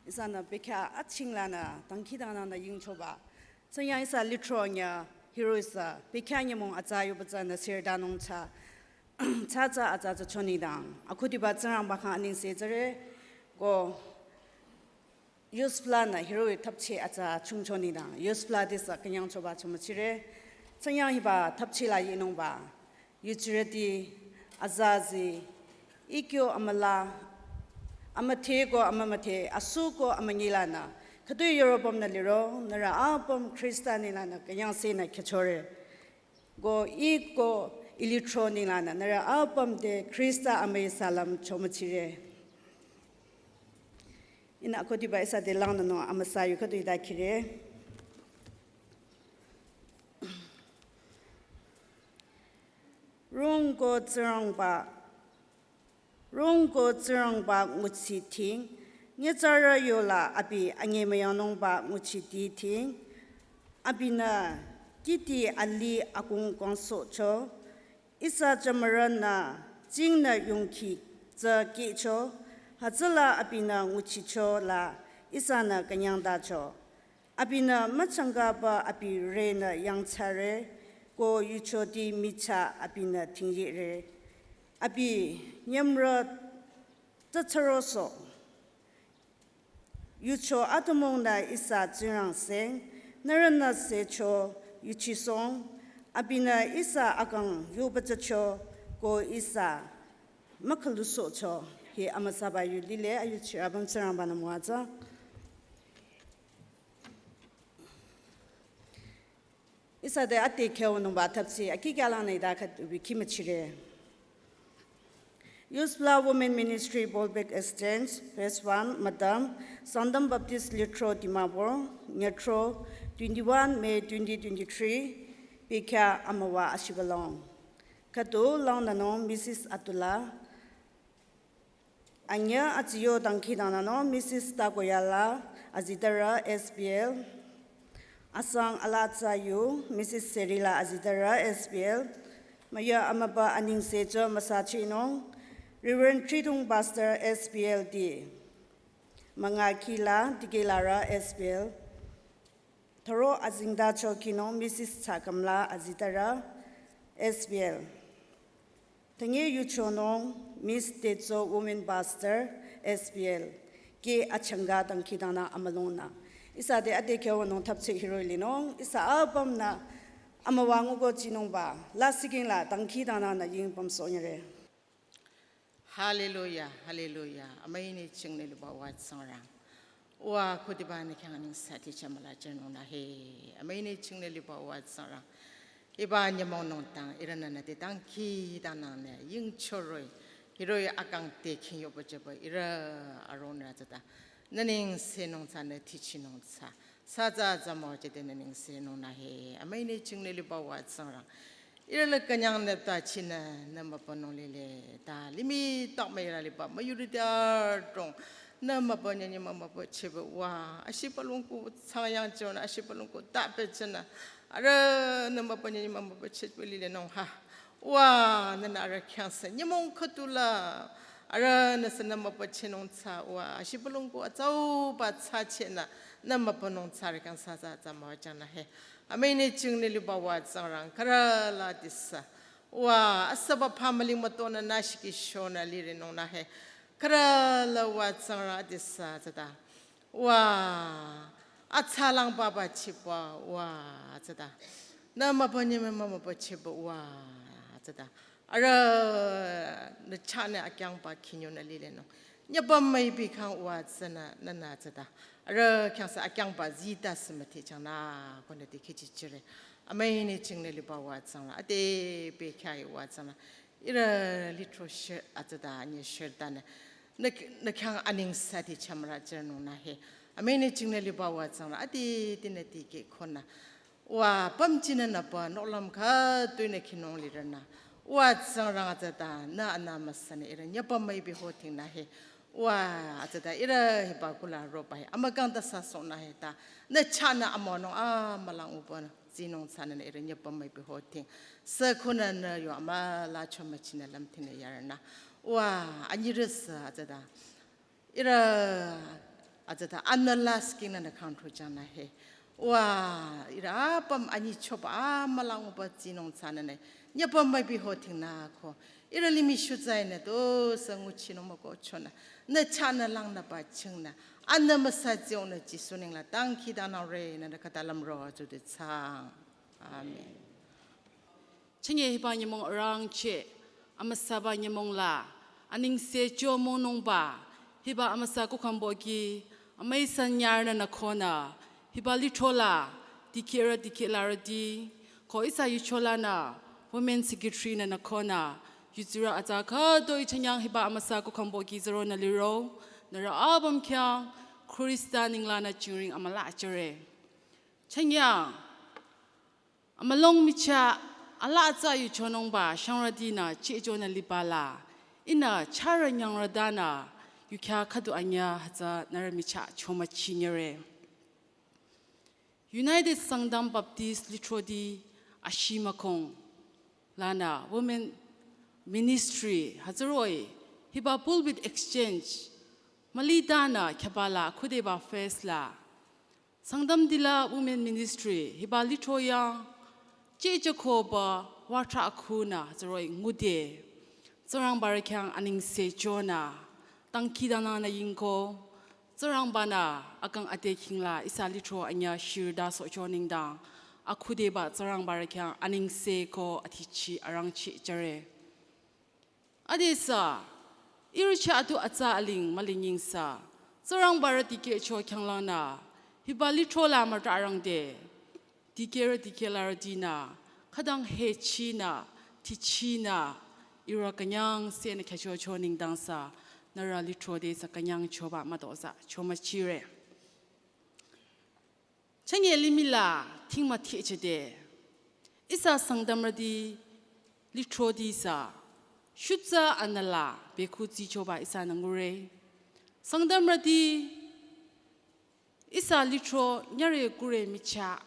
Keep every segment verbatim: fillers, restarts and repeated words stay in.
Ihsanü bekhyah achinglanü dangkhidangnangnü yingchoba. Tsünyang ihsa lithro nyü hiroh-i sü bekhyah nyümong atsa yoba tsünü sirdanung tsü. Tsü tsü atsa tsü chonidang. Akhudiba Tsingrangba khyang anengse tsüre. Ko Youth Pla nü hiroh-i thapche atsa chungcho nengdang. Youth Pla te sü künyangchoba chomüchire. Tsünyang hiba thapche la yinungba. Yuchirüti, azazi, ikyo amüla, amüthe ko amümüthe, asu ko amünyilanü. Khütoi yorobam nü liro, nührü apüm Khrista nenglanü künyangsenü khyüchore. Ko ih ko ilithro nenglanü, nührü apüm te Khrista amüi salam chomüchire. Ihnü akhudiba ihsa te langnünung amüsa yu khüdu ida khire. Rung ko Tsingrangba, rung ko Tsingrangba nguchi ting, nyitsarü yola abi anyemüyangnungba nguchi di ting, abinü kihdi alih akung kwangsohcho, ihsa jümürünü jingnü yongkhi tsü kihcho, hütsüla abinü nguchicho la ihsanü künyangtacho. Abinü müchangkaba abi renü yangthsare, ko yuchoti michah abinü tingyire. Abi nyümrü tsütsürosoh. Yucho atümungnü ihsa Tsingrang seng, nührünü secho yuchisong, abinü ihsa akang yobachacho ko ihsa mükhalusohcho. Hi amüsaba yu lile, ayuchirü apüm Tsingrangba-nü müwajüng. Ihsa te ade khyonungba thapche, akikyalanü ida khüdu bi khimüchire. Youth Pla Women Ministry Bolbek Exchange, Phase one, Madam, Sangtam Baptist Lithro Dimapur, nyüthro, twenty-one May twenty twenty-three, bekhyah amüwa ashibalong. Khüdu langnünung Missus Atula, anyü atsiyo dangkhidangnangnung Missus Takoyala, azitara S B L. Asang alatsayu Missus Serila, azitara S B L. Müya amüba anengse tsü müsachinung Reverend Tridong, Pastor S B L D. Münga kihla dikelara S B L. Thüro azengtacho khinung Missus Tsakamla, azitara S B L. Thangi yuchonung Miss Tetso, Women Pastor S B L. Ke achangka dangkhidangnang amülungnü. Ihsa te ade khyonung thapche hiroh-i linung. Ihsa apümnü amüwa nguko chinungba. Lasih kingla dangkhidangnangnü yingpüm sonyire. Hallelujah, hallelujah. Amüi ne chingnü liba wa Tsingrang. Wa khudiba nü khyang neng sati chamala chanung nü he. Amüi ne chingnü liba wa Tsingrang. Hiba nyümong nung tang, ihrünü nü te dangkhidangnangnü yingchoroi. Hiroh-i akang te khingyoba jüba ihrü aronü tsüta. Nü nengsenung tsü nü tichinung tsü. Sü tsü tsü müwajüde nü nengsenung nü he. Amüi ne chingnü liba wa Tsingrang. Ihrü la künyangnü ta chinü nü mübünung lile ta limih tak müi ihrü liba müyurü ta dong. Nü mübü nyünyü mümübü chebe wa. Ashibülung ku tsang yangchonü, ashibülung ku tapechenü. Arüh nü mübü nyünyü mümübü chebe lilenung ha. Wa, nünü arüh khyangse nyümong khüdula. Arüh nüsü nü mübü chenung tsü wa. Ashibülung ku atsauba tsü chenü. Nü mübünung tsü arüh khyang sü tsü tsü müwajüng nü he. Amüi ne chingnü liba wa Tsingrang khürüla disü. Wa, asüba phamüling mütonü nü shikishonü lirenung nü he. Khürüla wa Tsingrang disü tsüta. Wa, atsalang papa chiba wa tsüta. Nü mübü nyünyü mümübü chiba wa tsüta. Arüh nü chahnü akyangba khinyonü lilenung. Nyübü müipi khyang wa tsünü nünü tsüta. Arüh khyangse akyangba zita sümüthi changnü konü te khichichire. Amüi ne chingnü liba wa Tsingrang. Ade bekhyah wa Tsingrang. Ihrü lithro shir atsüta anyi shirtanü. Nü, nü khyang aneng sati chamra chirnung nü he. Amüi ne chingnü liba wa Tsingrang. Ade tinü tikeh konü. Wa pümchinü nüpü nohlüm khütoi nü khinung lirünü. Wa Tsingrang atsüta nü anü müsünü ihrü nyübü müipi hoting nü he. Wa atsüta ihrü hiba kula roba he. Amükang ta sü sohnü he ta. Nü chahnü amünung amülang uba tsinung tsünü nü ihrü nyübü müipi hoting. Sü konü nü yo amüla chomüchinü lümtingnü yarünü. Wa anyirü sü atsüta. Ihrü Atsata analyze kingnü nü khangthro jangnü he. Wa, ihrü apüm anyichoba amülanguba tsinung tsünü ne. Nyüba müipi ho thingnü ko. Ihrü limih shutsa-i nü tusü nguchinung mükohchonü. Nü chahnü langnüba chingnü. Anü müsa tsiungnü Jisu nengla dangkhidangnangre nü nü khüta lümro atsudü tsang. Amen. Chünye hiba nyümong arangcheh, amüsaba nyümong la, anengse chomonungba, hiba amüsa kukhangboki, amüi sanyarnü nü konü, hiba lithro la, dikehrü dikehlarüti, ko ihsa yucho lanü, Women Secretary nü nü konü, yutsirü atsa khütoi chünyang hiba amüsa kukhangboki züronü liro, nührü apüm khyang, Khrista nenglanü jingring amüla jüre. Chünyang, amülung michah, alaa tsü yuchonungba, shangrütinü, chichonü liba la, ihnü, charü nyangrütanü, yukhyah khüdu anyüh hütsü nührü michah chomüchinyüre. United Sangtam Baptist Lithroti Ashimükong, lanü, Women Ministry, hütsüroh-i, hiba Pulpit Exchange, mülitanü, khyaba la, khüdeba phase la, Sangtamtila Women Ministry, hiba lithro yang, chehchehkoba, watra akhunü, hütsüroh-i ngude, Tsingrangbarü khyang anengse chonü, dangkhidangnangnü yingko, Tsingrangbanü, akang ate khingla, ihsa lithro anyüh shirda sohcho nengdang, akhüdeba Tsingrangbarü khyang anengse ko athichi arangcheh jüre. Adesü, ihrü chah atu atsa aling mülingyingsa, Tsingrangbarü dikehcho khyanglangnü, hiba lithro la müta arangde, dikehrü dikehlarütinü, khütang hechinü, thichinü, ihrü künyangsenü khyüchocho nengdangsa, nührü lithro desü künyangchoba mütozah, chomüchire. Chünye limih la thingmüthehchehde, ihsa Sangtamrüti lithrotisü, shutsa anüla bekhu tsichoba ihsanü ngure. Sangtamrüti ihsa lithro nyüre kure michah,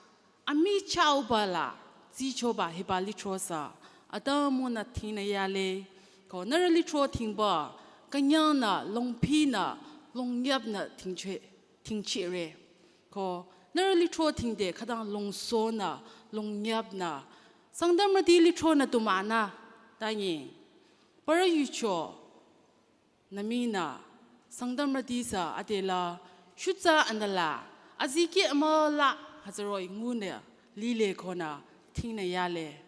amichahba la tsichoba hiba lithro sü, atümungnü thingnü yale, ko nührü lithro thingba, künyangnü, longphinü, longyapnü thingcheh, thingchehre. Ko nührü lithro thingde khütang longsonü, longyapnü, Sangtamrüti lithronü tu münü, tanyi, parü yucho, nü minü, Sangtamrütisü adela, shutsa anüla, azikeh amüla, hütsüroh-i ngunü, lile konü, thingnü yale.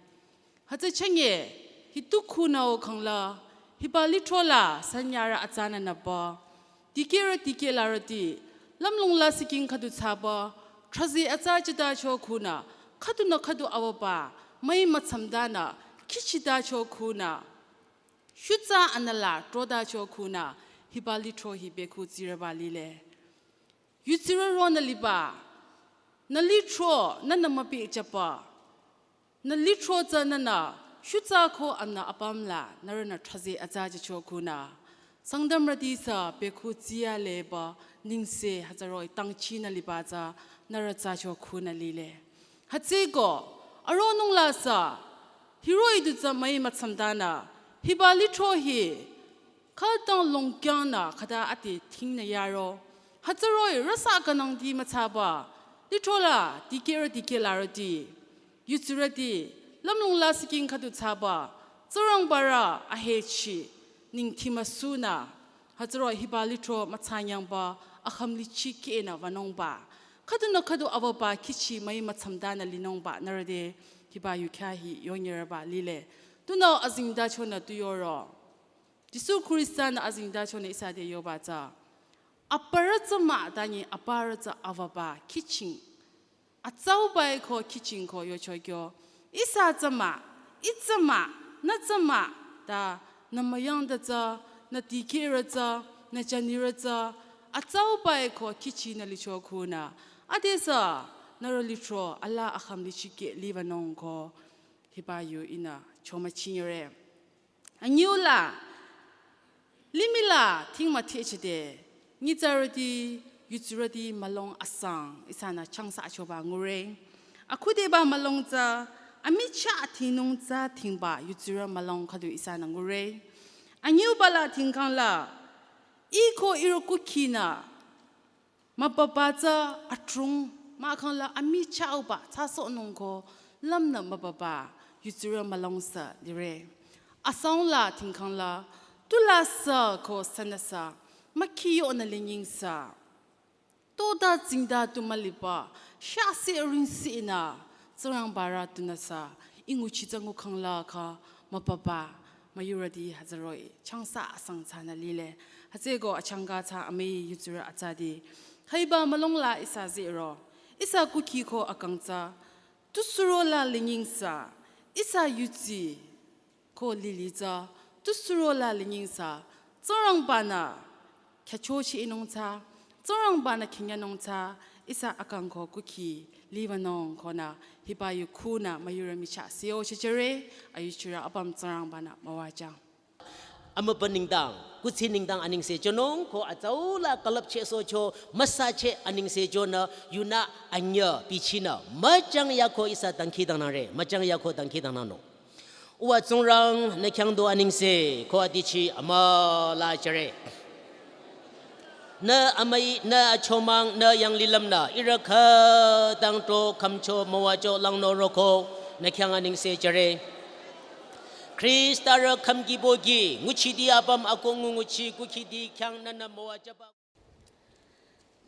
Hütsü chünye, hi tu khunü-o khangla, hiba lithro la, sanyarü atsanü nüba, dikehrü dikehlarüti, lümlong la siking khüdu thsaba, thrazi atsa chitacho khunü, khüdunü khüdu awaba, müi mütsamdanü, khichitacho khunü, shutsa anüla trotacho khunü, hiba lithro hi bekhu tsireba lile. Yutsirü ronü liba, nü lithro, nünü müpehjüba, nü lithro tsü nünü, shutsa ko amnü apüm la, nührünü thrazi atsa jücho khunü, Sangtamrütisü bekhu tsiyaleba, nengse hütsüroh-i tangchinü liba tsü, nührü tsacho khunü lile. Hütsüeko, aronung lasü, hiroh-i du tsü müi mütsamdanü, hiba lithro hi, khütang longkyangnü khüta ate thingnü yaro. Hütsüroh-i rüsa künangti müthsaba, lithro la, dikehrü dikehlarüti, yutsirüti, lümlong la siking khüdu thsaba, Tsingrangbarü ahechi, ningthimüsunü, hütsüroh-i hiba lithro müthsanyangba, akhümlichikehnü wünungba, khüdunü khüdu awaba khichi müi mütsamdanü linungba, nührü te, hiba yukhyah hi yonyireba lile. Tunüo azengtachonü tu yoro. Jisu Khrista-nü azengtachonü ihsa te yoba tsü, aparü tsü mah tanyi aparü tsü awaba khiching. Atsauba-i ko khiching ko yocho kyo. Ihsa tsü mah, ih tsü mah, nü tsü mah, ta, nü müyangta tsü, nü dikehrü tsü, nü jünirü tsü, atsauba-i ko khichinü licho khunü. Adesü, nührü lithro, ala akhümlichikeh liwünung ko, hiba yu ihnü chomüchinyire. Anyiu la, limih la, thingmüthehchehde, nyitsarüti, yutsirüti mülung asang, ihsanü changsa achoba ngure. Akhudeba mülung tsü, amichah athinung tsü thingba, yutsirü mülung khüdu ihsanü ngure. Anyiuba la thingkhang la, ih ko ihrü kukhinü, Müpapa tsü adrong mahkhang la amichahba thsasohnung ko lümnü müpapa yutsurü mülungsa lire. Asang la tingkhang la tu la sü ko sünüsü mükhiyonü linyingsa. Tota tsingda tu müliba shase ringsinü Tsingrangbarü tunüsü inguchi tsü ngukhang la kha müpapa müyurüti hütsüroh-i changsa asang tsünü lile. Hütsüeko achangka tsü amüi yutsurü atsati. Haiba mülung la ihsa ziro. Ihsa kukhi ko akang tsü tu suro la linyingsa. Ihsa yutsi ko lili tsü tu suro la linyingsa. Tsingrangbanü khyüchochehnung tsü, Tsingrangbanü khinyanung tsü, ihsa akang ko kukhi libanung konü hiba yu khunü müyurü michah seo chechere, ayuchirü apüm Tsingrangbanü müwajüng. Amübü nengdang, kuthsi nengdang anengse jünung ko atsau la külüpchehsohcho müsacheh anengse jünü yunü anyüh bichinü müchang yako ihsa dangkhidangnangre, müchang yako dangkhidangnangnung. Uwa Tsingrang nü khyang du anengse ko adichi amüla jüre. Nü amüi, nü achomang, nü yanglilümnü ihrü khütang tro khümcho müwacho langnü roko nü khyang anengse jüre. Khristarü khümkibogi nguchiti apüm akoh ngu nguchi kukhiti khyang nünü müwajüba.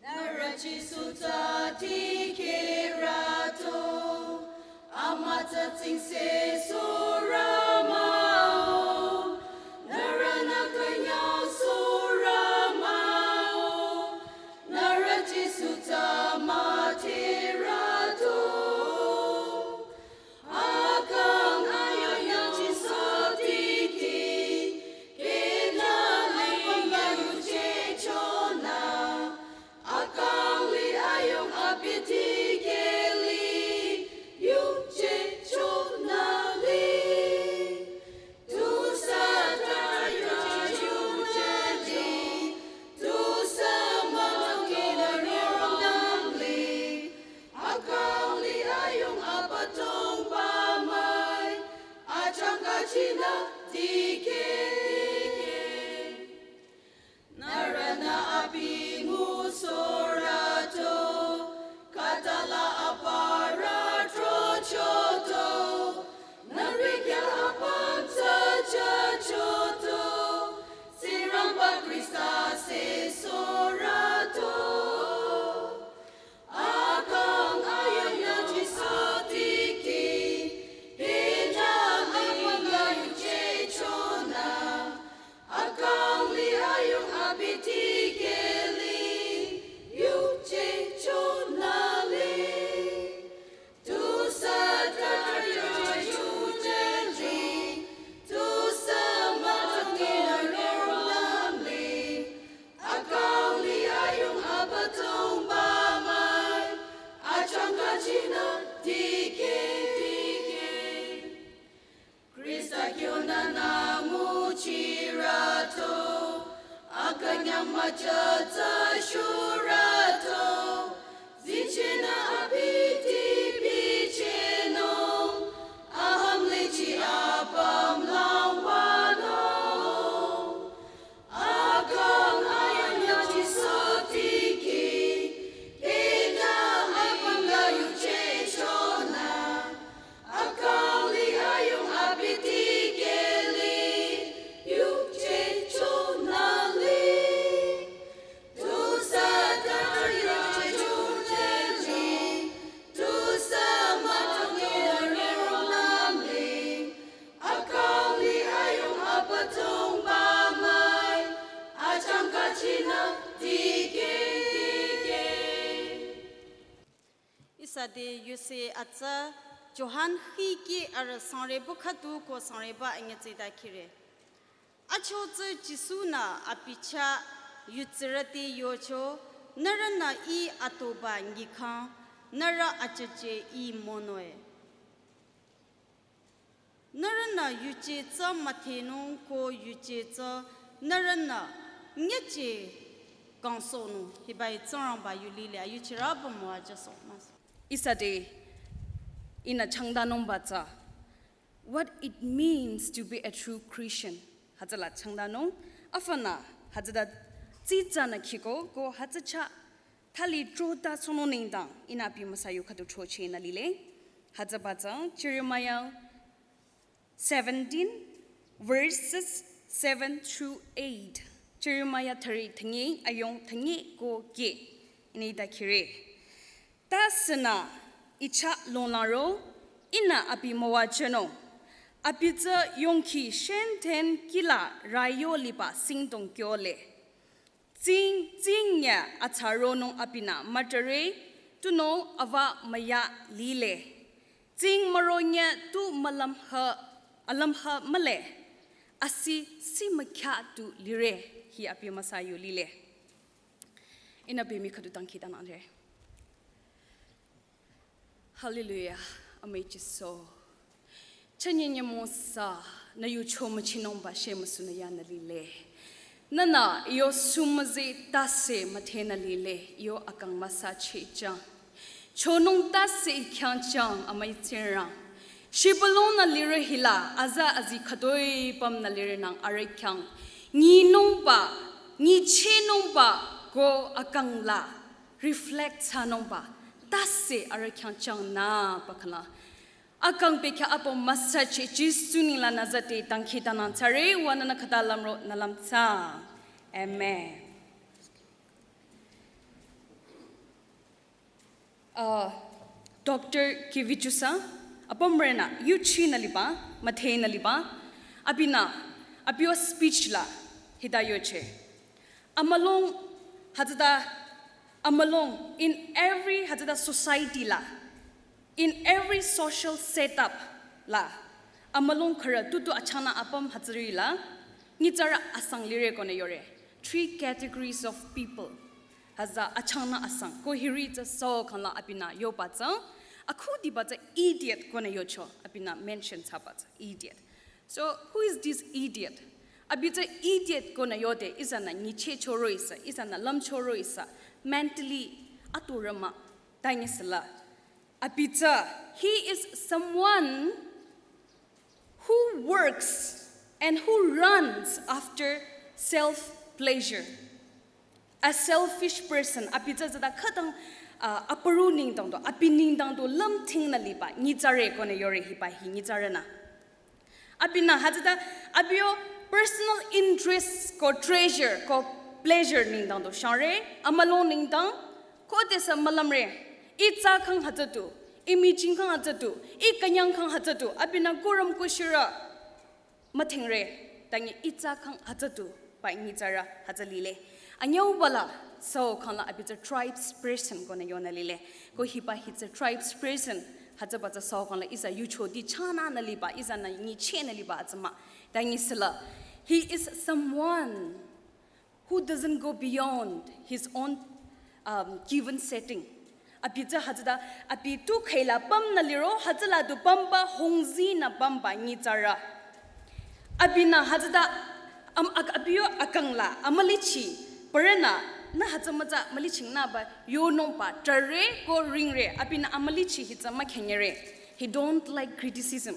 Nührü Jisu tsü dikehrüto, amütsa tsingse sürü mah-o. Nührünü künyang sürü mah-o. Nührü Jisu tsü müdherüto. Akang ayung yangchisoh dikeh, kehta lingla yuje chonü. Akang li ayung abi dikeh li, yuje chonü li. Tusü tata yuje li, tusü mükina rirong nang li. Akang li ayung abüdongba müi, achangka chinü dikeh. Nührünü abi ngusohrato, khütala aparü trochoto, nührü khyang apüm thsachoto, Tsingrangba Khrista sesohrato. Akang ayung yangchisoh dikeh, kehta lingla yuje chonü. Akang li ayung abi dikeh li, yuje chonü li. Tusü tata yuje li, tusü mükina rirong nang li. Akang li ayung abüdongba müi, achangka chinü dikeh, dikeh. Khrista kyonü nü nguchirato, akünyang müjütsü shurato, zichinü abi ti bichinung, aham lichi apüm langwanung. Akang ayung yangchisoh dikeh, kehta lingla yuje chonü. Akang li ayung abi dikeh li, yuje chonü li. Tusü tata yuje li, tusü mükina rirong nang li. Akang li ayung abüdongba müi, achangka chinü dikeh, dikeh. Ihsa te yuse atsa Johan hikeh arü sangreba khüdu ko sangreba anyütsü ta khire. Achotsü Jisu-nü abi chah yutsürüti yocho, nührünü I atoba nyikhang, nührü achüje I monoe. Nührünü yuje tsü müdhenung ko yuje tsü nührünü nyüje kangsohnung, hiba-i Tsingrangba yu lile ayuchirü apüm müwajüsoh. Ihsa te ihnü changdanungba tsü, what it means to be a true Christian. Hütsüla changdanung, afünü hütsüta tsitsanü khiko ko hütsü chah Thali trota sono nengdang ihnü abi müsa yu khüdu throchehnü lile. Hütsüba tsü Jeremiah seventeen verses seven through eight. Jeremiah thüre thünye ayong thünye ko ke. Ihnü hita khire. Ta sünü icha longlangro ihnü abi müwajünung. Abi tsü yongkhi shenten kihla rayo liba singdong kyole. Tsing, tsing ya atsaronung abinü mütare, tunüo ava müya lile. Tsing müronye tu mülümha, alümha mühle. Asi si mükya tu lire, hi abi müsa yu lile. Ihnü abi mii khüdu dangkhidangnangre. Hallelujah. Amüi Jisu. Chünye nyümong sü, nü yucho müchinungba shemüsunü yanü lile. Nühnü iyo sumüzi tase müdhenü lile, iyo akang müsa chehjang. Chonung tase khyangchang amüi Tsingrang. Shibülungnü lire hila, aza azi khütoi pümnü lire nang arüh khyang. Nyinungba, nyichehnungba, ko akang la reflect thsanungba, tase arüh khyang changnü bakhala. Akang pekya apo müsa cheh Jisu nengla nü züde dangkhidangnang thsare, wa nühnü khüta lümro nü lümthsa. Amen. Uh, Doctor Kivichusa, apümrünü yuchinü liba, müdhenü liba, abinü, abi yo speech la, hita yoche. Amülung, hütsüta, amülung, in every, hütsüta society la, in every social setup la, amülung khürü tutu achangnü apüm hütsüri la, nyitsarü asang lire konü yore. Three categories of people. Hütsü achangnü asang. Ko hiri tsü so kangla abinü yoba tsü. Akhudiba tsü idiot konü yocho. Abinü mention thsaba tsü idiot. So, who is this idiot? Abi tsü idiot konü yode, ihsanü nyichehcho roh-i sü, ihsanü lümcho roh-i sü, mentally aturü mah, tangi süla. Abi tsü, he is someone who works and who runs after self pleasure. A selfish person, abi tsü tsüta khütang, uh, aparü nengdang do, abi nengdang do lümthingnü liba, nyitsarü konü yore hiba hi nyitsarünü. Abinü hütsüta, abi yo personal interest ko treasure ko pleasure nengdang do shangre, amülung nengdang, khodesü mülümre, ih tsa khyang hütsütu, ih miching khyang hütsütu, ih künyang khyang hütsütu, abinü kurum kushirü, müdhengre, tangi ih tsa khyang hütsütu, ba nyitsarü hütsü lile. Anyüuba la, so kangla abi tsü tribes person konü yonü lile. Ko hiba hi tsü tribes person, hütsüba tsü so kangla ihsa yuchoti changnü liba, ihsanü nyichehnü liba atsü mah. Tangi süla, he is someone who doesn't go beyond his own, um, given setting. Abi tsü hütsüta, abi tu khüila pümnü liro, hütsüla du pümba, hongzinü pümba nyitsarü. Abinü hütsüta, am-, ak-, abi yo akang la, amülichi, parünü, nü hütsü mütsa mülichingnüba, yonungba, tare ko ringre, abinü amülichi hi tsü mükhenyere. He don't like criticism.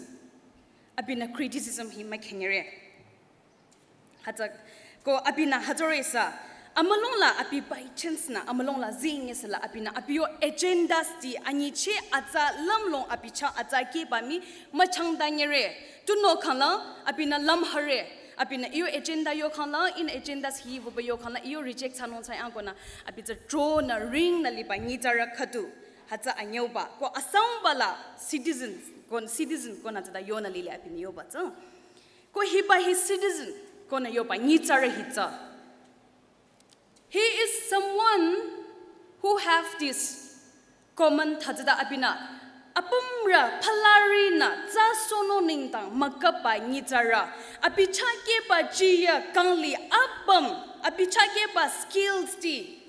Abinü criticism hi mükhenyere. Hütsü, ko abinü hütsüri sü, amülung la abi by chance nü, amülung la zingi süla abinü abi yo agendas ti anyicheh atsa lümlong abi chah atsa kehba mii müchangdanyere. Tunüo kangla, abinü lümhare, abinü iyo agenda yo kangla, ihnü agendas hi wüba yo kangla, iyo reject thsanung thsa yang konü, abi tsü tronü ringnü liba nyitsarü khüdu, hütsü anyüuba, ko asangba la citizens, kon citizen konü tsüta yonü lile abinü yoba tsü. Ko hiba hi citizen konü yoba nyitsarü hi tsü. He is someone who have this common hütsüta abinü apümrü phalarünü tsa sono nengdang müküpba nyitsarü. Abi chah kehba jiya kangli apüm, abi chah kehba skills ti.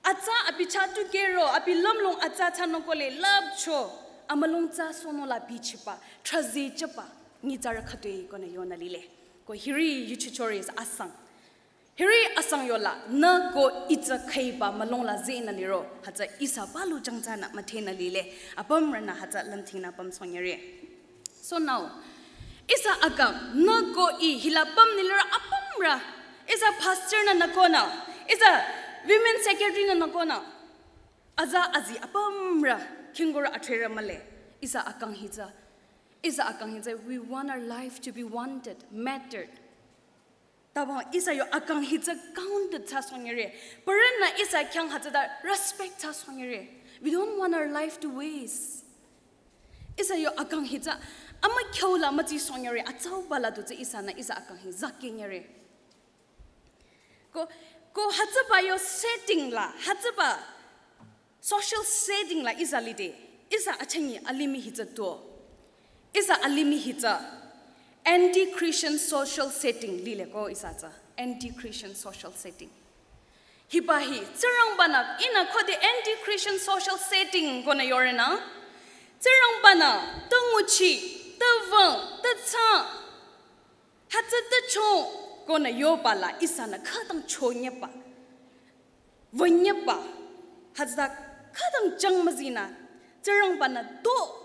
Atsa abi chah tu kehro, abi lümlong atsa thsanung kohle lüpcho, amülung tsa sono la bichiba, trazi chaba, nyitsarü khütoi konü yonü lile. Ko hiri yuchichori asang. Hiri asang yola, nü ko ih tsü khüiba mülung la zinü liro, hütsü ihsa palu jangtsanü müdhenü lile, apümrünü hütsü lümthingnü pümsongyere. So now, ihsa akang, nü ko ih hila pümnü liro apümrü, ihsa pastor nü nü konü, ihsa women secretary nü nü konü, Aza azi apümrü, khingkurü athrerü mühle. Ihsa akang hi tsü. Ihsa akang hi tsü, we want our life to be wanted, mattered. Taba ihsa yo akang hi tsü counted thsasohnyire. Parünü ihsa khyang hütsüta respect thsasohnyire. We don't want our life to waste. Ihsa yo akang hi tsü, amükhyu la mütsisohnyire, atsauba la du tsü ihsanü ihsa akang hi zakhenyire. Ko, ko hütsüba yo setting la, hütsüba social setting la ihsa lide, ihsa achangi alimih hi tsü tuo. Ihsa alimih hi tsü anti-Christian social setting lile ko ihsa tsü. Anti-Christian social setting. Hiba hi, Tsingrangbanü, ihnü khode anti-Christian social setting konü yorenü. Tsingrangbanü, tünguchi, tüwüng, tütsa, hütsü tücho konü yoba la ihsanü khütang chonyeba, wünyeba, hütsüta khütang changmüzinü, Tsingrangbanü to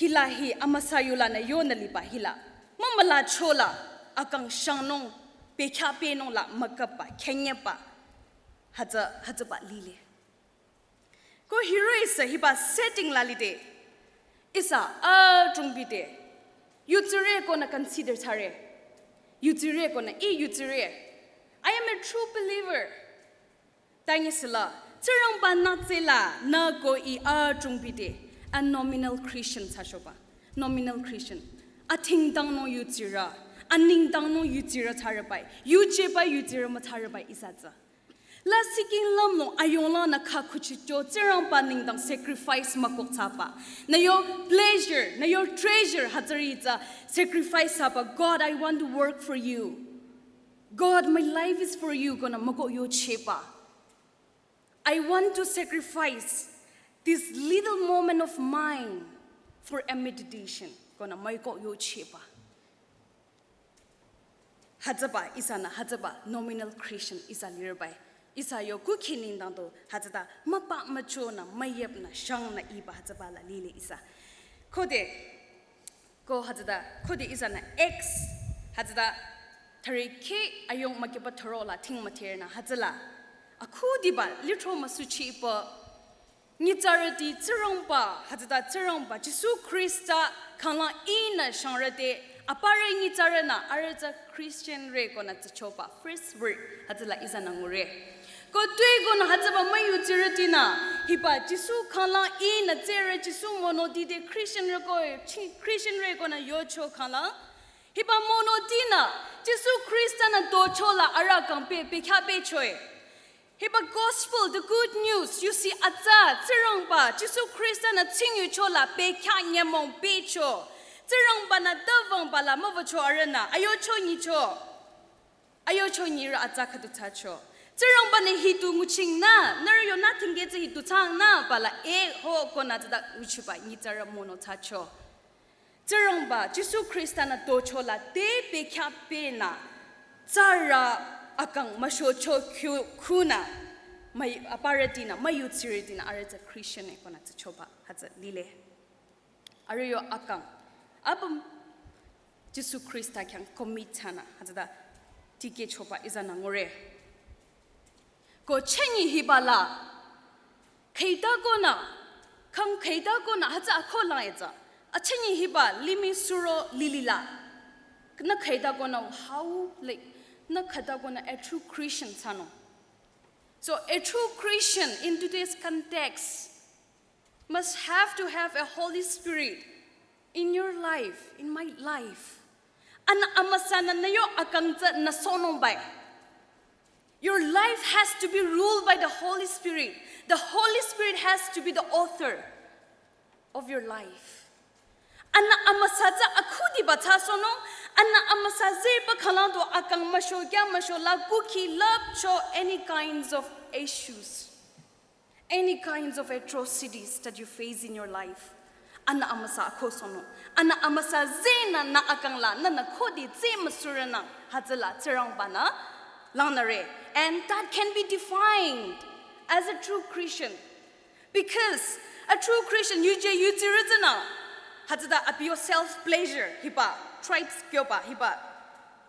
hila hi amüsa yulanü yonü liba hila, mümülachola, akang shangnung, bekhyah pehnung la müküpba, khenyeba, hütsü, hütsüba lile. Ko hiroh-i sü hiba setting la lide. Ihsa adrongbi te. Yudsire konü consider thsare. Yudsire konü, ih yudsire. I am a true believer. Tangi süla, Tsingrangba nü tsela, nü ko ih adrongbi te. A nominal Christian thsachoba. Nominal Christian. Athingdangnung yudsirü. Aningdangnung yudsirü thsarübai. Yujeba yudsirü müthsarübai ihsa tsü. Lasih king lümlong ayonglanü khakhuchito Tsingrangba nengdang sacrifice mükok thsaba. Nü yo pleasure, nü yo treasure hütsüri tsü sacrifice thsaba. "God, I want to work for you. God, my life is for you," konü mükok yocheba. "I want to sacrifice this little moment of mine for a meditation," konü mükok yocheba. Hütsüba ihsanü, hütsüba nominal Christian ihsa lirübai. Ihsa yo kukhi nengdang du, hütsüta müpa müchonü, müyepnü, shangnü iba hütsüba la lile ihsa. Khode, ko hütsüta, khode ihsanü Acts, hütsüta, thüri khe ayong mükiba thüro la thing müthernü, hütsüla. Akhudiba, lithro müsuchiba, nyitsarüti Tsingrangba, hütsüta Tsingrangba, Jisu Khrista, khanglang ihnü shangrü te, aparü nyitsarünü, arüh tsü Christian re konü tsichoba, first word, hütsüla ihsanü ngure. Ko tui konü hütsüba müyudsirütinü, hiba Jisu khanglang ihnü tsürü Jisu monoti te Christian re ko, chi-, Christian re konü yocho khanglang. Hiba monotinü, Jisu Khrista nü tochola arüh kang pe, bekhyah pehchoe. Hiba gospel, the good news, yusi atsa, Tsingrangba, Jisu Khrista nü tsingyuchola bekhyah nyümong pehcho. Tsingrangba nü tüwüngba la müwücho arühnü, ayocho nyicho. Ayocho nyirü atsa khüdu thsacho. Tsingrangba nü hitu nguchingnü, nührü yo nü thingketsü hitu thsangnü, bala e ho konü tsüta nguchiba nyitsarü mono thsacho. Tsingrangba, Jisu Khrista nü tochola te bekhyah pehnü, tsarü akang müshocho khu-, khunü, müy-, aparütinü, müyudsirütinü, arüh tsü Christian e konü tsichoba, hütsü lile. Arüh yo akang, apüm Jisu Khrista khyang commit thsanü, hütsüta tikehchoba ihsanü ngure. Ko chenyi hiba la, khüta konü, khang khüta konü, hütsü akho lang etsü. Achenyi hiba limih suro lilila. Nü khüta konü how, like, nü khüta konü a true Christian thsanung. So a true Christian in today's context must have to have a Holy Spirit in your life, in my life. Anü amüsanü nü yo akang tsü nü sohnungbai. Your life has to be ruled by the Holy Spirit. The Holy Spirit has to be the author of your life. Anü amüsa tsü akhudiba thsasohnung, anü amüsa zehba khanglang du akang müsho kya müsho la kukhi lüpcho any kinds of issues. Any kinds of atrocities that you face in your life. Anü amüsa akhosohnung. Anü amüsa zehnü nü akang la, nünü khode zeh müsurenang, hütsüla Tsingrangba nü langnüre. And that can be defined as a true Christian. Because a true Christian, yuje yudsirü tsünü, hütsüta abi yo self pleasure, hiba, tribes kyoba, hiba,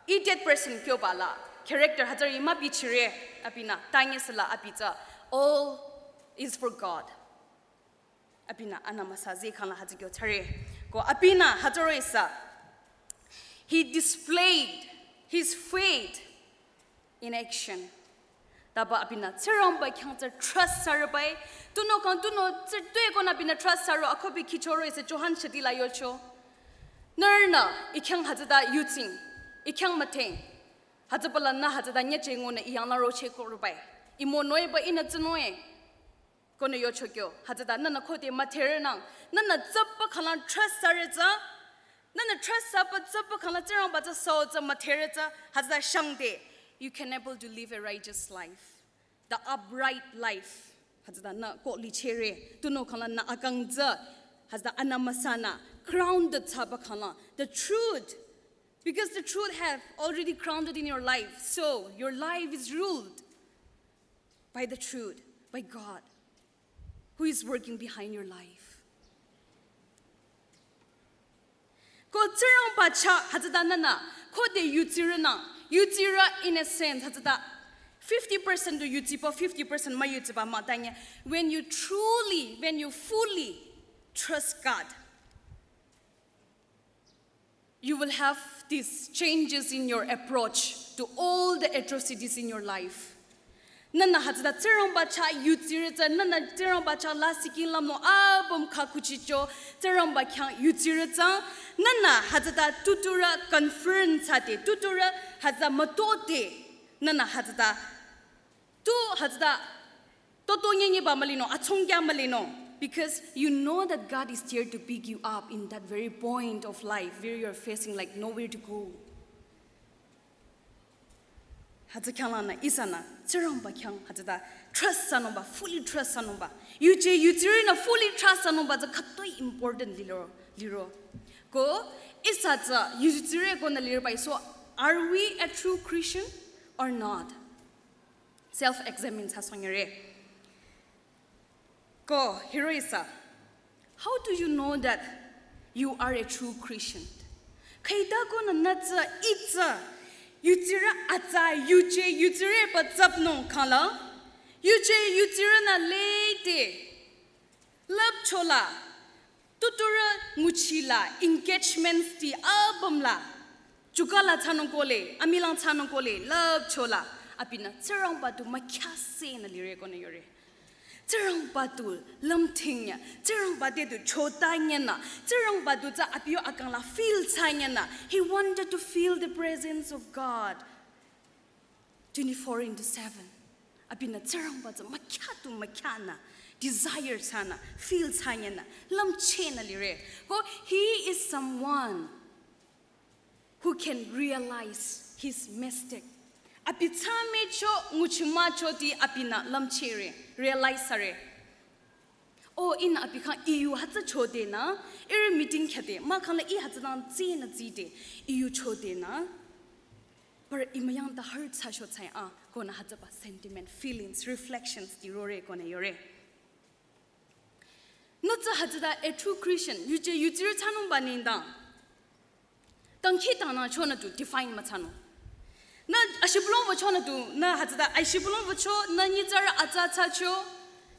idiot person kyoba la, character hütsüri mübichire, abinü, tangi süla abi tsü, all is for God. Abinü anü müsa zeh khangla hütsü kyo thsare. Ko abinü hütsü roh-i sü, he displayed his faith in action. Taba abinü Tsingrangba khyang tsü trust thsare bai. Tunüo khang tunüo tsü tue konü abinü trust thsaro, akohbi khichoro ise Johan shadi la yocho. Nührünü I khyang hütsüta yutsing, I khyang mütheng. Hütsüba lanü hütsüta nyücheh ngunü I yanglang rocheh kohro bai. I monoe ba ihnü tsünoi konü yocho kyo. Hütsüta nühnü khode müdherenang, nühnü tsüba khangla trust thsare tsü, nühnü trust thsaba tsüba khangla Tsingrangba tsü süo tsü müdhere tsü, hütsüta shangde, you can able to live a righteous life, the upright life. Hütsüta nü ko lichehre, tunüo khangla nü akang tsü, hütsüta anü müsanü crowned thsaba khangla, the truth. Because the truth have already crowned in your life. So your life is ruled by the truth, by God, who is working behind your life. Ko Tsingrangba chah hütsüta nühnü khode yutsirenang, yutsire in a sense, hütsüta fifty percent du yutsiba, fifty percent müyutsiba mah tanye. When you truly, when you fully trust God, you will have these changes in your approach to all the atrocities in your life. Nühnü hütsüta Tsingrangba chah yutsire tsü, nühnü Tsingrangba chah lasih kih lümnung apüm khakhuchicho, Tsingrangba khyang yutsire tsü, nühnü hütsüta tuturü confront thsade, tuturü hütsüta mütode, nühnü hütsüta tu hütsüta toto nyenyiba mülinung, atsongkya mülinung. Because you know that God is there to pick you up in that very point of life where you are facing, like, nowhere to go. Hütsü khyanglanü ihsanü Tsingrangba khyang hütsüta trust thsanungba, fully trust thsanungba, yuje yutsirenü fully trust thsanungba tsü khütoi important liro, liro. Ko ihsa tsü yutsire konü lireba. So are we a true Christian or not? Self-examine thsasohnyire. Ko hiroh-i sü, how do you know that you are a true Christian? Khüta konü nü tsü, ih tsü yutsire atsa, yuje yutsireba tsüpnung khangla, yuje yutsirenü lede lüpchola, tuturü nguchila, engagements ti apüm la, chukala thsanung kohle, amilang thsanung kohle, lüpchola, abinü Tsingrangba du mükhyasenü lire konü yore. Tsingrangba du lümthingnyü, Tsingrangba te du chotanyenü, Tsingrangba du tsü abi yo akang la feel thsanyenü. He wanted to feel the presence of God twenty-four into seven. Abinü Tsingrangba tsü mükhya tu mükhyana, desire thsanü, feel thsanyenü, lümchehnü lire. Ko he is someone who can realize his mistake. Abi thsamehcho, nguchimüchoti abinü lümchehre, realize thsare. O, ihnü abi khyang iyu hütsü chodenü, ihrü meeting khyade, mahkhang la ih hütsüdang tsinü tside, iyu chodenü, parü imüyang ta hurt thsacho thsai a, konü hütsüba sentiment, feelings, reflections ti rore konü yore. Nü tsü hütsüta a true Christian, yuje yutsire thsanungba nengdang dangkhidangnangchonü tu define müthsanung. Nü ashibülung wüchonü tu, nü hütsüta ashibülung wücho, nü nyitsarü atsa thsacho,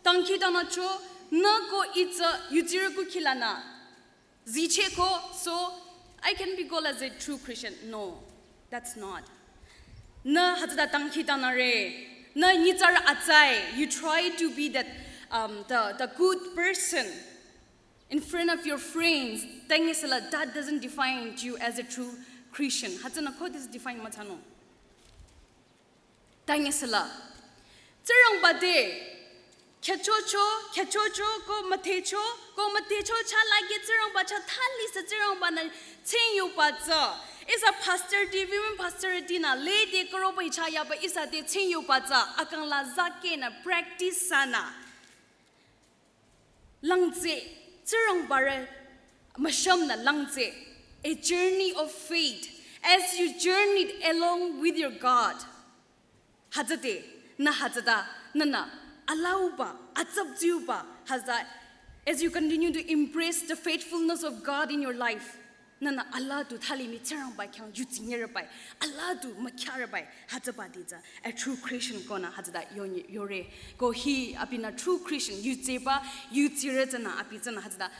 dangkhidangnangcho, nü ko ih tsü yutsire kukhilanü zichehko, so I can be called as a true Christian. No, that's not. Nü hütsüta dangkhidangnangre, nü nyitsarü atsai, you try to be that, um, the, the good person in front of your friends, tanyesüla, that doesn't define you as a true Christian. Hütsünü khodesü define müthsanung. Tanyesüla, Tsingrangba te khyüchocho, khyüchocho, ko müdhecho, ko müdhecho chalage Tsingrangba chah thalisü Tsingrangbanü tsingyuba tsü, ihsa pastor ti, women pastor tinü lede koroba ichah yaba ihsa te tsingyuba tsü akang la zakehnü practice thsanü langtse, Tsingrangbarü müshümnü langtse, a journey of faith, as you journeyed along with your God. Hütsüde, nü hütsüta, nünü alauba, atsaptsiuba, hütsüta, as you continue to embrace the faithfulness of God in your life, Nühnü alaa du thalimih Tsingrangba khyang yudsi nyerübai, alaa du mükhyarübai, hütsüba di tsü a true Christian konü hütsüta yonyi yore. Ko hi abinü true Christian yudseba, yudsirü tsünü abi tsünü hütsüta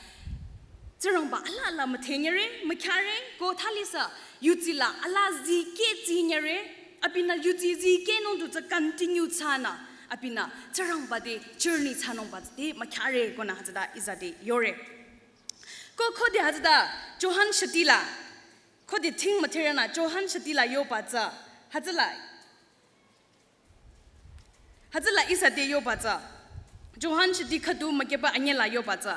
Tsingrangba alaa la müdhenyere, mükhyare, ko thalisü yudsi la alaa zikeh zinyere, abinü yudsi zikehnung du tsü continue thsanü, abinü Tsingrangba te journey thsanungba te mükhyare konü hütsüta ihsa te yore. Ko khode hütsüta Johan shüti la, khode thing müdherünü Johan shüti la yoba tsü, hütsüla, hütsüla ihsa te yoba tsü. Johan shüti khüdu mükehba anyüh la yoba tsü.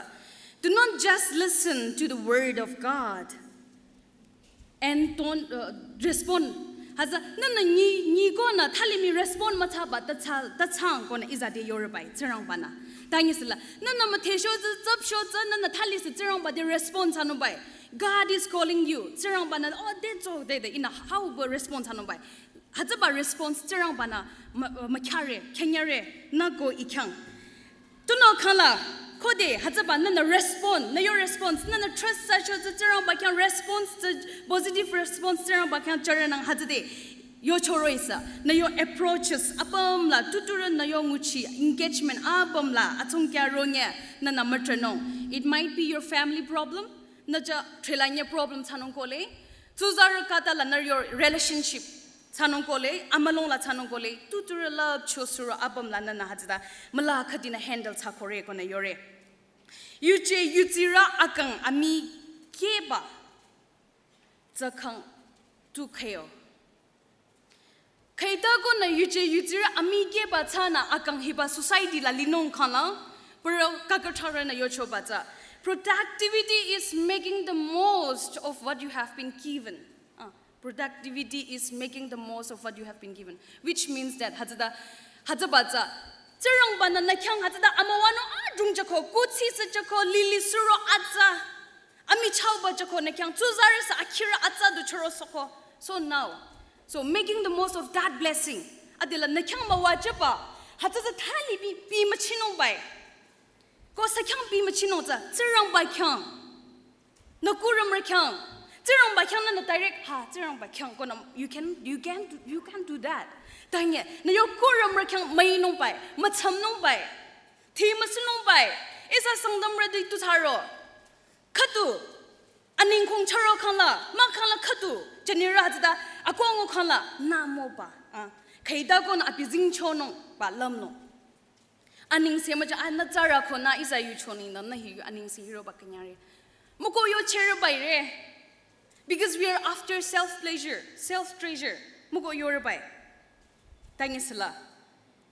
Do not just listen to the word of God and don't uh, respond. Hütsü nühnü nyi nyi konü thalimih respond müthsaba ta thsa ta thsang konü ihsa te yorübai Tsingrangbanü. Tanyisüla nühnü müdhesho tsü tsüpsho tsü nühnü thalisü Tsingrangba te respond thsanungbai. God is calling you. Tsingrangbanü oh de tsü de de ihnü hauba respond thsanungbai. Hütsüba response Tsingrangbanü mü mükhyare, khenyare, nü ko i khyang. Tunüo khangla, khode hütsüba nühnü respond, nü yo response, nühnü trust thsacho tsü Tsingrangba khyang response tsü positive response Tsingrangba khyang jürenang hütsüde yochoro ihsa, nü yo approaches apüm la, tuturü nü yo nguchi engagement apüm la, atsungkya ronye, nühnü müdhenung. It might be your family problem, nü ja thrilanye problem thsanung kohle, tsuzarü khüta la nü yo relationship thsanung kohle, amülung la thsanung kohle, tuturü lüpcho suro apüm la nühnü hütsüta müla khüdinü handle thsakore konü yore. Yuje yudsirü akang amii kehba tsü khang tu khüyo. Khüta konü yuje yudsirü amii kehba tsünü akang hiba society la linung khangla, pero kakatharünü yochoba tsü. Productivity is making the most of what you have been given. Ah, productivity is making the most of what you have been given, which means that hütsüta, hütsüba tsü, Tsingrangbanü nü khyang hütsüta amüwanung adrong jüko, kuthsi sü jüko, lili suro atsa, amichahba jüko nü khyang, tsuzarüsü akhirü atsa du chürosohko. So now, so making the most of that blessing. Adela nü khyang müwajüba, hütsüta thali bi, bi müchinungbai. Ko sü khyang bi müchinung tsü, Tsingrangba khyang. Nü kurümrü khyang. Tsingrangba khyang nühnü direct, ha, Tsingrangba khyang konü, you can, you can, do, you can do that. Tanye, nü yo kurümrü khyang müinungbai, mütsümnungbai, thi müsünungbai, ihsa Sangtamrü te tu thsaro. Khüdu, aningkong chüro khangla, mah khangla khüdu, jünirü hütsüta, akongo khangla, nü müba, ah, khüta konü abi zingchonungba lümnung. Anengse müja, ah, nü tsarü ko nü ihsa yuchonung nü, nü hi anengse hiroba künyangre. Müko yocherübai re. Because we are after self pleasure, self treasure. Müko yorübai. Tanyisüla.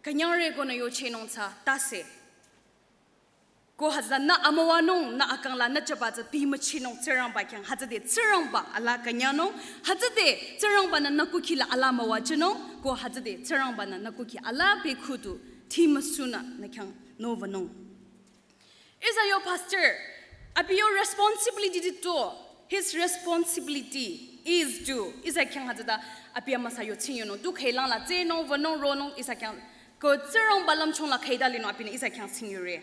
Künyangre konü yochenung tsü, tase. Ko hütsüta nü amüwanung, nü akang la nü jüba tsü bi müchinung Tsingrangba khyang, hütsüde Tsingrangba alaa künyangnung, hütsüde Tsingrangbanü nü kukhi la alaa müwajünung, ko hütsüde Tsingrangbanü nü kukhi alaa bekhu du, thi müsünü nü khyang nowünung. Ihsa yo pastor, abi yo responsibility di to, his responsibility is to, ihsa khyang hütsüta abi amüsa yo tsingyonung, tu khüilang la tsehnung, wünung, ronung, ihsa khyang, ko Tsingrangba lümchung la khüta linung abinü ihsa khyang tsingyore.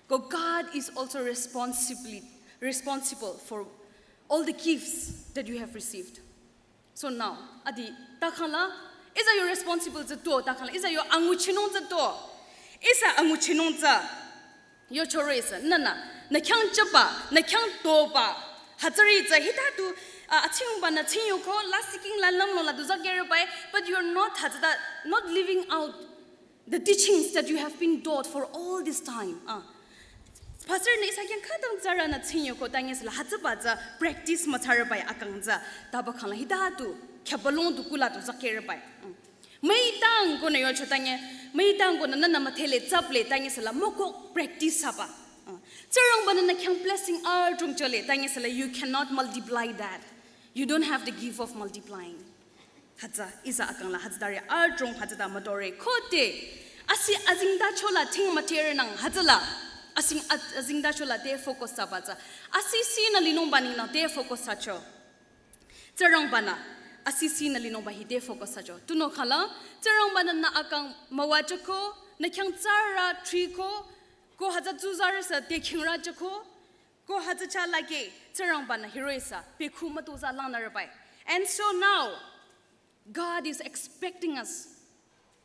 Ko God is also responsibly, responsible for all the gifts that you have received. So now, adi, ta khangla, ihsa yo responsible tsü to, ta khangla, ihsa yo anguchinung tsü to. Ihsa anguchinung tsü, yochoro ihsa, nühnü, nü khyang jüba, nü khyang toba, hütsüri tsü hita tu, ah, atsingba nü tsingyoko, la siking la lümlong la du zakerübai, but you're not hütsüta, not living out the teachings that you have been taught for all this time. Ah. Pastor nü ihsa khyang khütang tsarünü tsingyoko tanyisüla hütsüba tsü practice mütsarübai akang tsü taba khangla hita tu khyapalong tu kula tu zakerübai. Mm. Müitang konü yocho tanye, müitang konü nühnü müdhele tsüple tanyisüla moko practice thsaba. Ah. Tsingrangbanü nü khyang blessing adrong jüle tanyisüla you cannot multiply that. You don't have the gift of multiplying. Hütsü, ihsa akang la hütsütari adrong hütsüta müdore khode. Asi azengtacho la thing müdherenang hütsüla. Asi a-, azengtacho la te focus thsaba tsü. Asi sinü linungba ningnü te focus thsacho. Tsingrangbanü, asi sinü linungba hi te focus thsacho. Tunüo khangla, Tsingrangbanü nü akang müwajüko, nü khyang tsarü thriko, ko hütsüta tsuzarüsü te khingrajüko, Ko hütsü chalake, Tsingrangba-nü hiroh-i sü, pekhu mütozah langnürübai. And so now, God is expecting us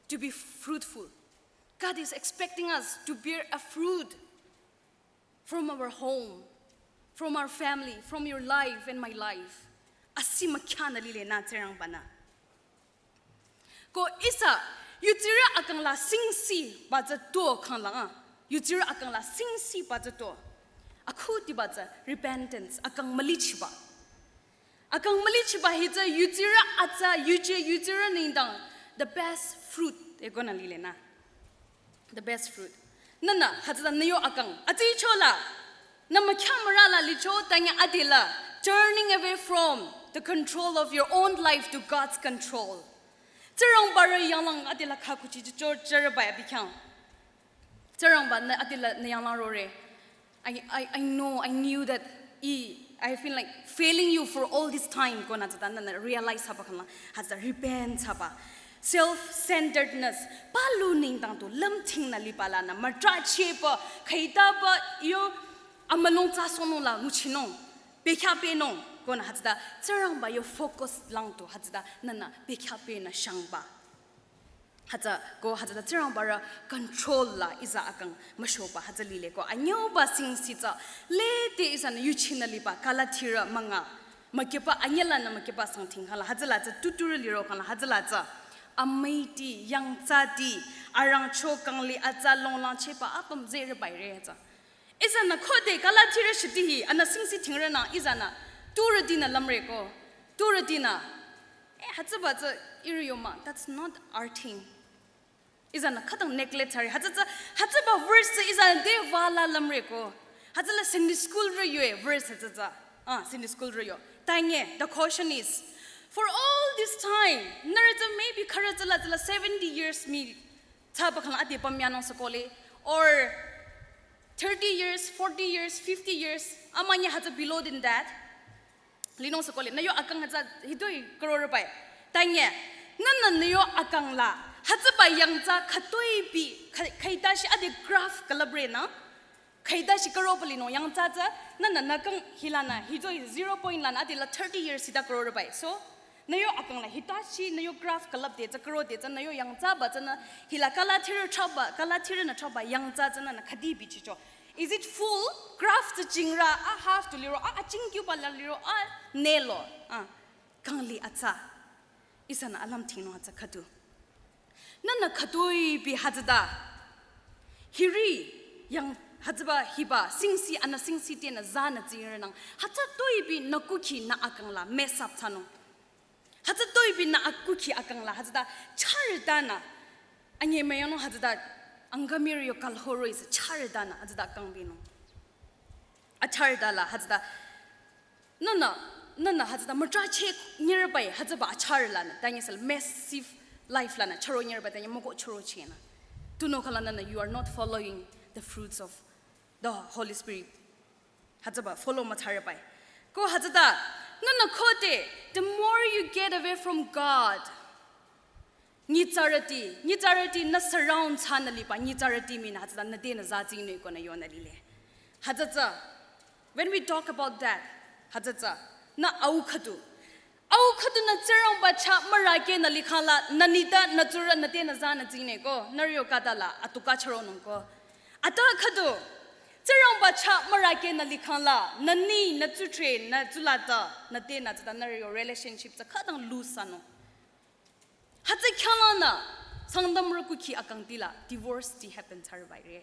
to be fruitful. God is expecting us to bear a fruit from our home, from our family, from your life and my life. Asi mükhyanü lile nü Tsingrangba-nü. Ko ihsa, yutsirü akang la singsi ba tsü to khangla, ah. Yutsirü akang la singsi ba tsü to. Akhudiba tsü repentance, akang mülichiba. Akang mülichiba hi tsü yutsirü atsa, yuje yutsirü nengdang, the best fruit, e konü lile nü. The best fruit. Nünü, hütsüta nü yo akang. Atsichola. Nü mükhya mürala licho, tanye adila. Turning away from the control of your own life to God's control. Tsingrangba rü yanglang adila khakuchi chicho cherübai abi khyang. Tsingrangba nü adila nü yanglang rore. I, I, I know, I knew that I, I feel like failing you for all this time. Konü tsüta nünü realize haba khangla, hütsüta repent haba. Self-centeredness, palu nengdang tu lümthingnü liba lanü, mütrachehba, khaitaba, yo, amülung tsasohnung la nguchinung, bekhyah pehnung, konü hütsüta, Tsingrangba yo focus lang tu, hütsüta, nünü bekhyah pehnü shangba. Hütsü ko hütsüta Tsingrangba rü control la ihsa akang müshoba hütsü lile ko anyüba singsi tsü lede ihsanü yuchinü liba Galatirü münga mükiba anyülanü mükiba sangthing khangla hütsüla tsü tuturü liro khangla hütsüla tsü amüiti yangtsati arangcho kangli atsa longlangchehba apüm zerübaire tsü. Ihsanü khode Galatirü shiti hi, anü singsi thingrünang, ihsanü, turütinü lümre ko, turütinü. Eh, hütsüba tsü ihrü yo mah, that's not our thing. Ihsanü khütang neglect thsare, hütsü tsü, hütsüba verse tsü ihsanü de wala lümre ko. Hütsüla Sunday school rü yo, eh, verse hütsü tsü. Ah, Sunday school rü yo. Tanye, the question is, for all this time, nührü tsü maybe khürü tsüla tsüla seventy years mi thsaba khangla ade pamyanung sü kohle, or thirty years, forty years, fifty years, amanye hütsü below than that. Linung sü kohle, nü yo akang hütsü hitoi kürorübai. Tanye, nünü nü yo akang la, hütsüba yangtsa khütoi bi, kha-, khaitashi ade graph külüpre nü. Khaitashi küroba linung yangtsa tsü, nünü nü kang hilanü, hitoi zero point lanü, adila thirty years hita kürorübai. So, nü yo akang la hitashi, nü yo graph külüpde tsü kürode tsü, nü yo yangtsaba tsünü, hila Galatirü thsaba, Galatirünü thsaba yangtsa tsünü nü khüdi bichicho. Is it full? Graph tsü jingrü, a half tu liro, a, a jingkyuba la liro, a nelo, a, kangli atsa. Ihsanü alümthingnung atsa khüdu. Nünü khütoi bi hütsüta. Hiri yang hütsüba hiba singsi anü singsi tenü zanü tsirünang. Hütsütoi bi nü kukhi nü akang la mess up thsanung. Hütsütoi bi nü akukhi akang la hütsüta charütanü. Anye müyangnung hütsüta angamiri yo kalhoro ihsa charütanü hütsüta kang binung. Acharüta la hütsüta. Nünü, nünü hütsüta mütracheh nyirübai hütsüba acharü lanü. Tanye sel massive life lanü. Chüro nyirübai tanye müko chürochehnü. Tunüo khangla nünü, you are not following the fruits of the Holy Spirit. Hütsüba follow müthsarübai. Ko hütsüta, nünü khode, the more you get away from God, nyitsarüti, nyitsarüti nü surround thsanü liba, nyitsarüti minü hütsüta nü tenü za tsingnü konü yonü lile. Hütsü tsü, when we talk about that, hütsü tsü, nü au khüdu. Au khüdu nü Tsingrangba chah mürükehnü likhangla, nü nita nü tsurü nü tenü zanü tsingnü ko, nührü yo khüta la, atuka chüronung ko. Ata khüdu, Tsingrangba chah mürükehnü likhangla, nü ni, nü tsutre, nü tsulata, nü tenü tsüta nührü yo relationship tsü khütang lose thsanung. Hütsü khyanglanü, Sangtamrü kukhi akang tila, divorce ti happen thsarübaire.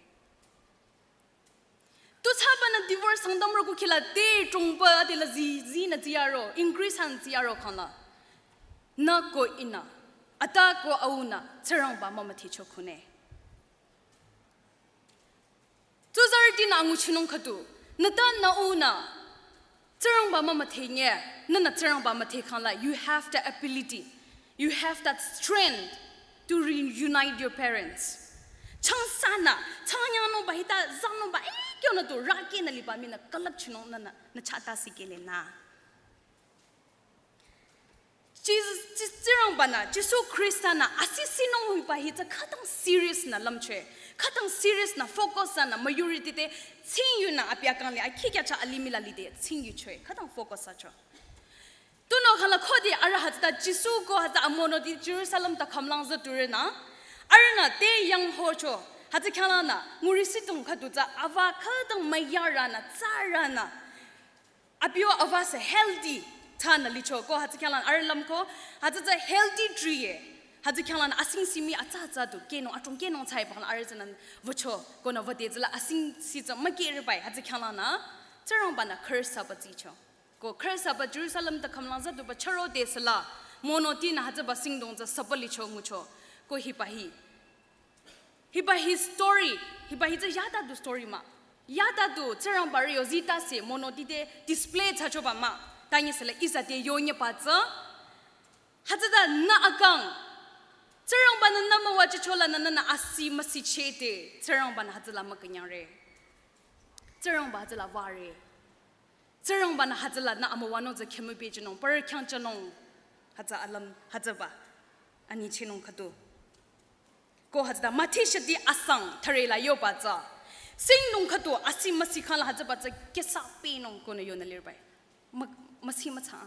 Tu thsabanü divorce Sangtamrü kukhi la te trongba adila zi, zinü ziyaro, increase han ziyaro khangla. Nü ko ihnü, ata ko aunü, Tsingrangba mümüdhecho khunü. Tsuzarütinü anguchinung khüdu, nü ta nü aunü, Tsingrangba mümüdhenye, nünü Tsingrangba müdhe khangla, you have the ability, you have that strength to reunite your parents. Changsanü, changyangnungba hita, zangnungba, eh, kyonü tu rükehnü liba minü külüpchinung nünü, nü chah tasi kele nü. Jesus, Tsi-, Tsingrangbanü, Jisu Khrista-nü, asi sinung hiba hita khütang serious nü lümcheh. Khütang serious nü focus thsanü majority te tsing yunü abi akang le akhi kya cha alimih la lide tsing yucho-i khütang focus thsacho. Tunüo khala khode arüh hütsüta Jisu ko hütsüta amonoti Jerusalem ta khümlang züturünü, arühnü te yang hocho, hütsü khyanglanü nguri situng khüdu tsü ava khütang müyarünü tsarünü abi yo ava sü healthy thsanü licho ko hütsü khyanglanü arüh lümko hütsüta healthy tree ye. Hütsü khyanglanü asing simi atsa atsa du kehnung atung kehnung tsai pangla arüh tsünü wücho, konü wüde tsüla asing si tsü mükehre bai hütsü khyanglanü Tsingrangbanü curse thsaba tsicho. Ko curse thsaba Jerusalem ta khümlang züduba chüro de süla monotinü hütsüba singdong tsü süba licho ngucho. Ko hiba hi hiba hi story, hiba hi tsü yata du story mah. Yata du Tsingrangba rü yo zita se monoti te display thsachoba mah. Tanyi süla ihsa te yonyeba tsü hütsüta nü akang Tsingrangbanü nü müwajüchola nü nünü asi müsicheh de Tsingrangbanü hütsüla mükünyangre. Tsingrangba hütsüla ware. Tsingrangbanü hütsüla nü amüwanung tsü khemübejünung, parü khyang jünung. Hütsü alüm hütsüba anyi chinung khüdu. Ko hütsüta Mathi shati asang thüre la yoba tsü singdong khüdu asi müsi khangla hütsüba tsü kesa penung konü yonü lirbai. Ma, müsi mütsa.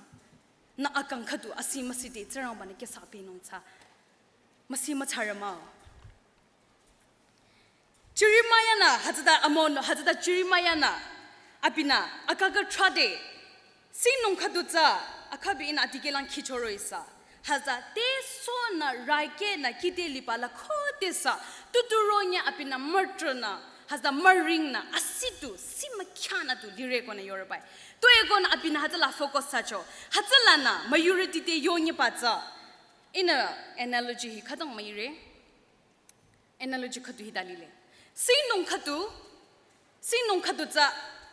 Nü akang khüdu asi müsi de Tsingrangbanü kesa penung tsü. Müsi mütsa rü mah-o. Jeremiah nü hütsüta amon hütsüta Jeremiah nü abinü akaka trade singdong khüdu tsü akhabi ihnü adikehlang khichoro ihsa. Hütsüta te sonü raikehnü kide liba la khodesü tuturonye abinü mürtrünü hütsüta müringnü asi du si mükhyanü du lire konü yore bai. Toe konü abinü hütsüla focus thsacho. Hütsülanü majority te yonyeba tsü. Ihnü analogy hi khütang müire. Analogy khüdu hita lile. Singdong khüdu, singdong khüdu tsü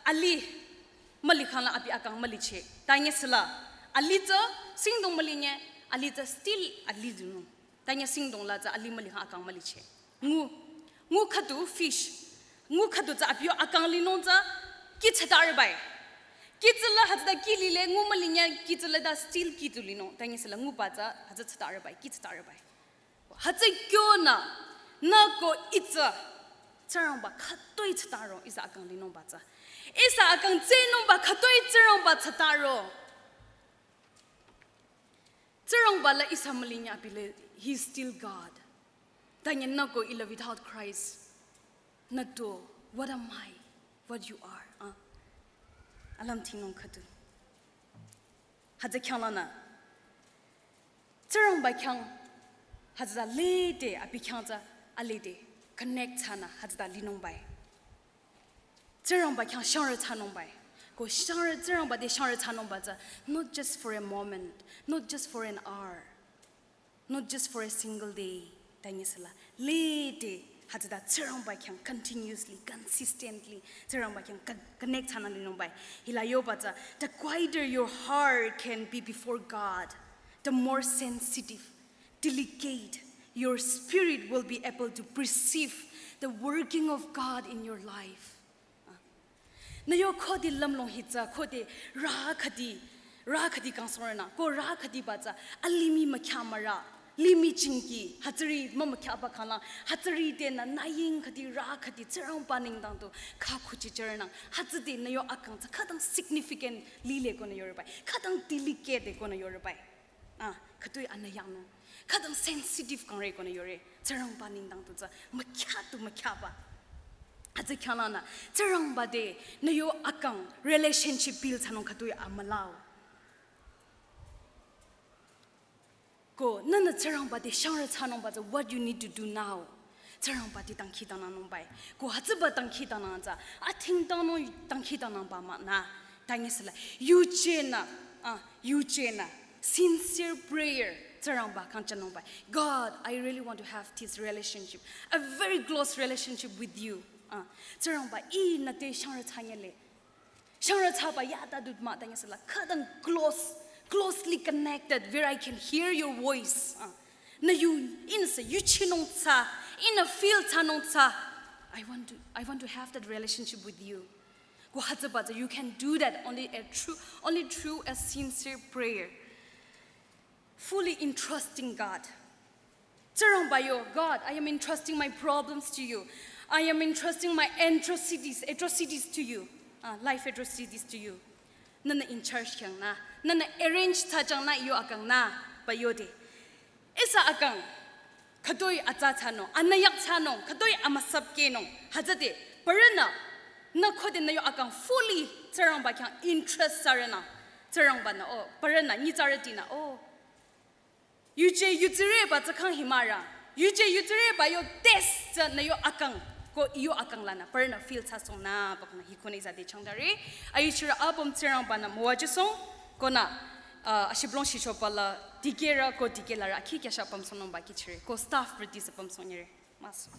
alih müli khangla abi akang mülicheh. Tanyi süla alih tsü singdong mülinye, alih tsü still alih linung. Tanyi singdong la tsü alih müli khang akang mülicheh. Ngu, ngu khüdu fish. Ngu khüdu tsü abi yo akang linung tsü kih thsata rü bai. Kih tsüla hütsüta kih lile ngu mülinye kih tsüla ta still kih tu linung. Tanyi süla nguba tsü hütsü thsata rü bai, kih thsata rü bai. Hütsü kyonü, nü ko ih tsü, Tsingrangba khütoi thsataro, ihsa akang linungba tsü. Ihsa akang tsinungba khütoi Tsingrangba thsataro. Tsingrangba la ihsa mülinye abi le, He's still God. Tanyi nü ko ih la without Christ. Nü to, what am I? What you are? Ah. Alüm thingnung khüdu. Hütsü khyanglanü Tsingrangba khyang hütsüta lede abi khyang tsü alede connect thsanü hütsüta linungbai. Tsingrangba khyang shangrü thsanungbai. Ko shangrü Tsingrangba te shangrü thsanungba tsü not just for a moment, not just for an hour, not just for a single day. Tanyi süla lede hütsüta Tsingrangba khyang continuously, consistently Tsingrangba khyang con- connect thsanü linungbai. Hila yoba tsü, the quieter your heart can be before God, the more sensitive, delicate your spirit will be able to perceive the working of God in your life. Nü yo khode lümlong hi tsü khode rü khüdi, rü khüdi kangsohrünü, ko rü khüdiba tsü alimih mükhya mürü, limih jingki, hütsüri mümükhyaba khangla, hütsüri tenü nü ying khüdi rü khüdi Tsingrangba nengdang tu khakhuchichürünang, hütsüde nü yo akang tsü khütang significant lile konü yore bai, khütang delicate konü yore bai. Ah, khütoi anü yangnung. Khütang sensitive kangre konü yore. Tsingrangba nengdang tu tsü mükhya tu mükhyaba. Hütsü khyanglanü Tsingrangba te nü yo akang relationship build thsanung khütoi amülao. Ko nünü Tsingrangba te shangrü thsanungba tsü what you need to do now. Tsingrangba te dangkhidangnangnungbai. Ko hütsüba dangkhidangnang tsü athingdangnung dangkhidangnangba mah nü. Tanyi süla yuchenü, ah, yuchenü sincere prayer Tsingrangba khyang jünungbai. God, I really want to have this relationship, a very close relationship with you. Ah, Tsingrangba, ih nü te shangrü thsanyele. Shangrü thsaba yata du mah, tanyi süla khütang close, closely connected, where I can hear your voice. Ah, nü yu, ihnü sü yuchinung tsü, ihnü feel thsanung tsü. I want to, I want to have that relationship with you. Ko hütsüba tsü, you can do that only a true, only through a sincere prayer. Fully entrusting God. Tsingrangba yo, God, I am entrusting my problems to you. I am entrusting my atrocities, atrocities to you. Ah, life atrocities to you. Nühnü in charge khyang nü, nühnü arrange thsajang nü iyo akang nü, pü yode. Ihsa akang, khütoi atsa thsanung, anüyak thsanung, khütoi amüsap kehnung, hütsüde, parünü, nü khode nü yo akang fully Tsingrangba khyang entrust thsarünü, Tsingrangba nü, oh, parünü, nyitsarüti nü, oh. Yuje yutsireba tsü khang hi mah ra. Yuje yutsireba yo test tsü nü yo akang ko iyo akang lanü parünü feel thsasohnü pü khang hi khunü ihsa te changdare. Ayuchirü apüm Tsingrangba nü müwajüsohng ko nü, ah, ashiblong shichoba la dikehrü ko dikehlarü akhi kyasha pümsohnungba kihchire ko staff rüti sü pümsohnyire. Müso.